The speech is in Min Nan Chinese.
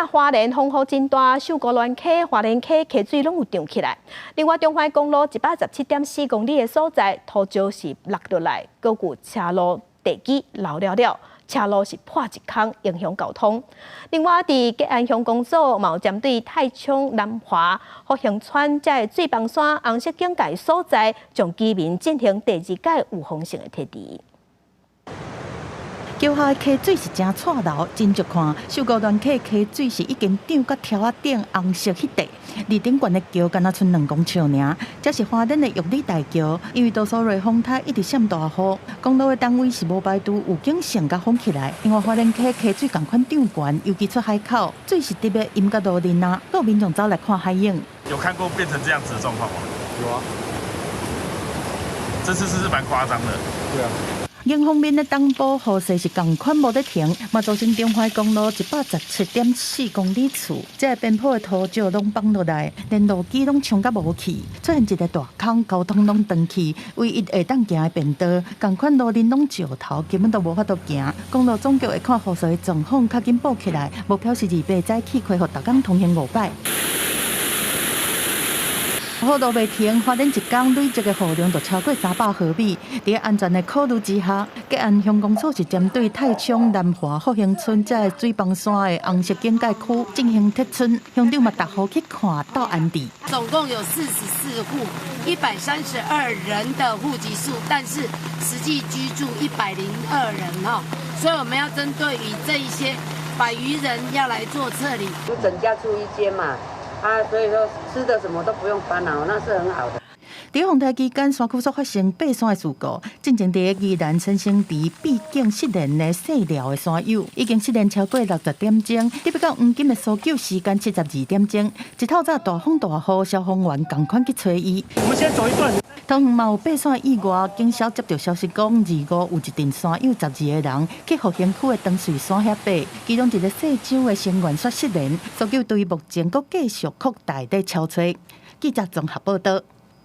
若花蓮風雨真大，秀姑巒溪、花蓮溪溪水攏有漲起來。另外，中環公路117.4公里的所在，土石是落落來，閣有車路地基流了了，車路是破一空，影響交通。另外，佇吉安鄉公所嘛有針對太衝、南華、福興村這个水枋山紅色警戒所在，將居民進行第二屆預防性的撤離。橋下的溪水是誠掣流，真足看。秀姑巒溪溪水是已經漲到柱仔頂紅色彼塊，離頂懸的橋敢若賰2公尺爾。這是花蓮的玉里大橋，因為杜蘇芮風颱一直閃大雨，公路的單位是無排除預警性共封起來。另外花蓮溪溪水仝款漲懸，尤其出海口，水是直欲淹到路面啊，閣有民眾走來看海湧。有看過變成這樣子的狀況嗎？有啊，這次是蠻誇張的。對啊。另方面的東部雨勢是仝款無咧停，嘛造成中環公路117.4公里處，這个邊坡的土石攏崩落來，連路基攏沖甲無去，出現一个大空，交通攏斷去。唯一會當行的便道，仝款路面攏石頭，根本都無法度行。公路總局會看雨勢的狀況，較緊補起來，目標是28早起恢復逐工通行五擺。雨都袂停，花蓮一工累積的雨量就超過300毫米。佇安全的考慮之下，吉安鄉公所是針對太衝、南華、福興村這个水枋山的紅色警戒區進行撤村，鄉長嘛逐戶去看鬥安置。總共有44戶，132人的戶籍數，但是實際居住102人哈，所以我們要針對於這一些百餘人要來做撤離。就整家住一間嘛。啊，所以說吃的什麼都不用煩惱，那是很好的。佇風台期間，山區所發生爬山的事故，進前佇宜蘭先生池秘境失聯的細寮的山友，已經失聯超過60點鐘，特別到黃金的搜救時間72點鐘，一透早大風大雨，消防員仝款去揣伊。我們先走一段。桃園嘛有爬山意外，警消接到消息講，25有一陣山友12個人去復興區的長穗山遐爬，其中一个姓周的成員煞失聯，搜救隊目前閣繼續擴大咧搜揣。記者綜合報道。